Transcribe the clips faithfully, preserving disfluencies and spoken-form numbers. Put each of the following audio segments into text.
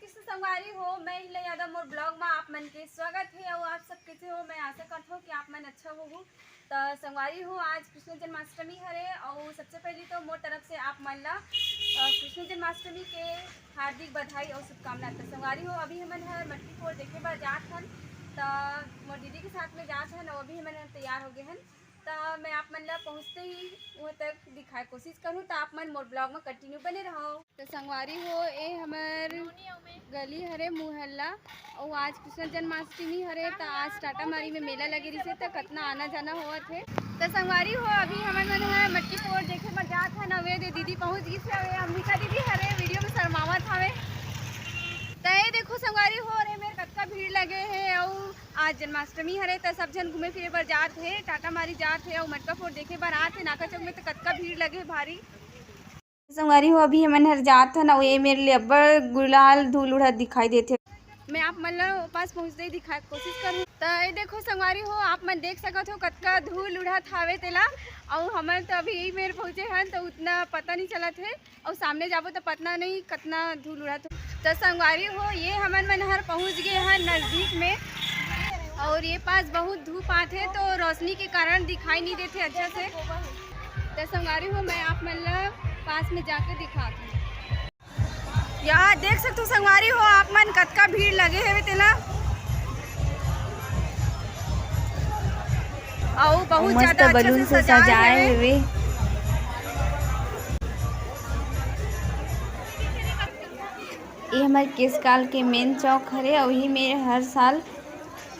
संगवारी हो, मैं हीला यादव, मोर blog में आप मन के स्वागत हे। अउ आप सब कैसे हो? मैं आशा करता हूँ कि आप मन अच्छा होहू। त संगवारी हो, आज कृष्ण जन्माष्टमी हरे, अउ सबसे पहली तो मोर तरफ से आप मन ला, अ, कृष्ण जन्माष्टमी के हार्दिक बधाई अउ शुभकामना। त संगवारी हो, अभी हमन हर मटकी फोड़ देखे बर जात हन, त मोर दीदी के साथ में जात हन, अउ अभी हमन हर तैयार हो गए हन। त मैं आप मन ला पहुँचते ही वहाँ तक दिखाए कोशिश करूँ, त आप मन मोर blog में continue बने रहो। त संगवारी हो, ए हमर गली हरे मोहल्ला, अउ आज कृष्ण जन्माष्टमी हरे, त आज टाटा मारी में मेला लगे रहिसे, त कतना आना जाना होवत हे। त संगवारी हो, अभी हमन मन ह मटकी फोड़ देखे बर जात हन। अउ ए दे दीदी पहुंच गिस हवे, अंबिका दीदी हरे, video में शर्मावत हवे। त ए देखो संगवारी हो, अरे मेर कतका भीड़ लगे हे, अउ आज जन्माष्टमी हरे, त सब झन घूमे फिरे बर जात हे, टाटा मारी जात हे, अउ मटका फोड़ देखे बर आत हे। नाका चौक में त कतका भीड़ लगे हे भारी। संगवारी हो, अभी हमन हर जात हन, अउ ए मेर ले अब्बड़ गुलाल धूल उड़त दिखाई देथे। मैं आप मन ला पास पहुँचते ही दिखाए के कोशिश करूँ। त ए देखो संगवारी हो, आप मन देख सकत हो कतका धूल उड़त हावे तेला। अउ हमन तो अभी यही मेर पहुँचे हन, तो उतना पता नहीं चलत हे। अउ सामने जाबो तो पता नहीं कतना धूल उड़त हो। त संगवारी हो, ये हमन मन हर पहुँच गए हन नजदीक में। अउ ये पास बहुत धूप आथे, तो रोशनी के कारण दिखाई नहीं देथे अच्छा से। त संगवारी हो, मैं आप मन ला पास में जाके दिखात हूँ। यहाँ देख सकत हो संगवारी हो, आप मन कतका भीड़ लगे हेवे तेला। अउ बहुत मस्त ज्यादा अच्छा से बलून से सजाए सजाए हेवे। हेवे। ये हमर केसकाल के main चौक हरे, अउ इही में हर साल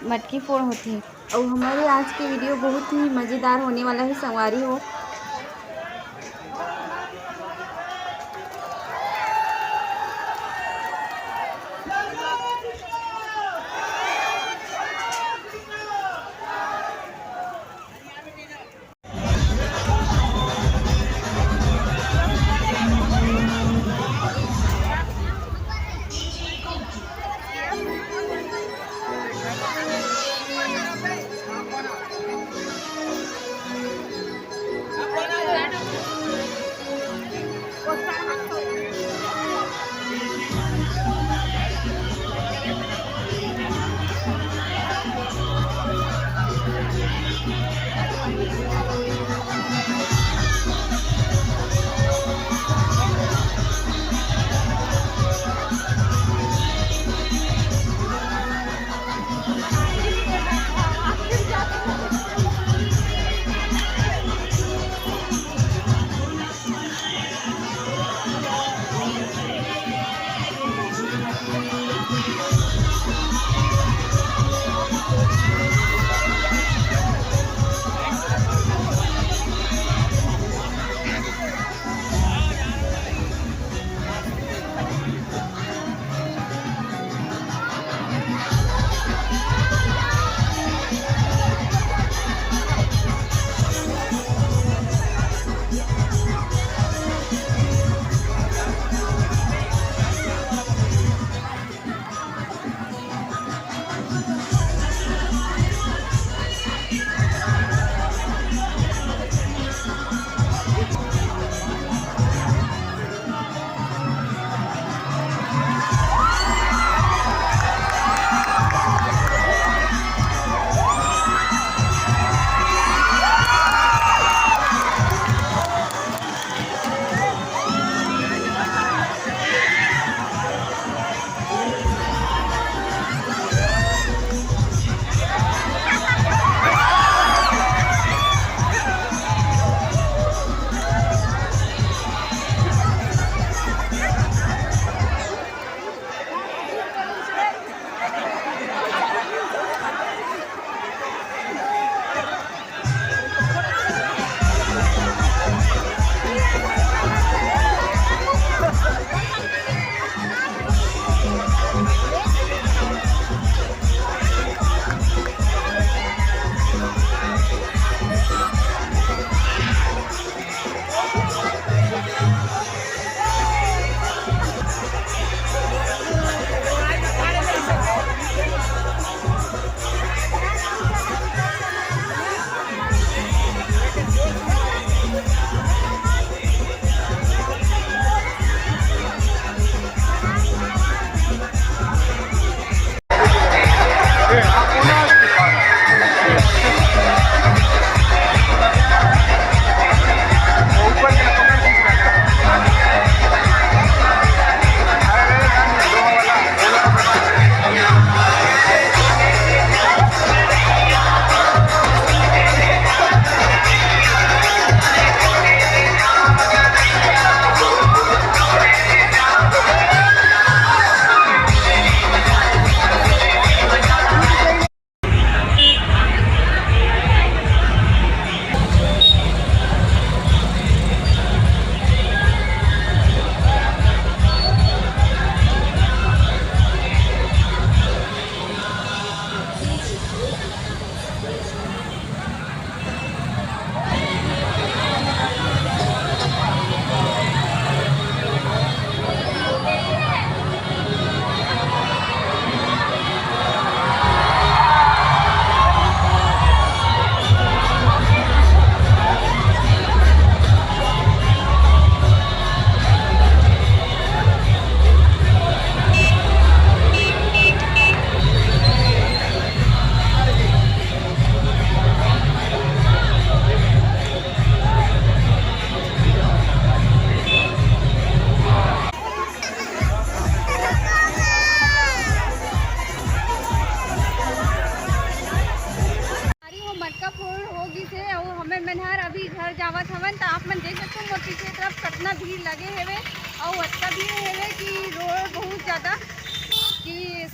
मटकी फोड़ होथे। अउ हमारे आज के video बहुत ही मज़ेदार होने वाला है संगवारी हो।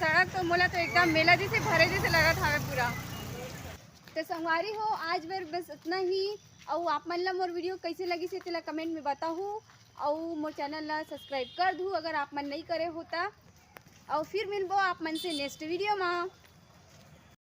सड़क तो मोला तो एकदम मेला जैसे भरे जैसे लगत हवे पूरा। तो संगवारी हो, आज बर बस इतना ही। अउ आप मन ला मोर वीडियो कैसे लगिस हे तेला कमेंट में बताहू, अउ मोर चैनल ला सब्सक्राइब कर दू अगर आप मन नहीं करे हो ता। अउ फिर मिलबो आप मन से नेक्स्ट वीडियो मा।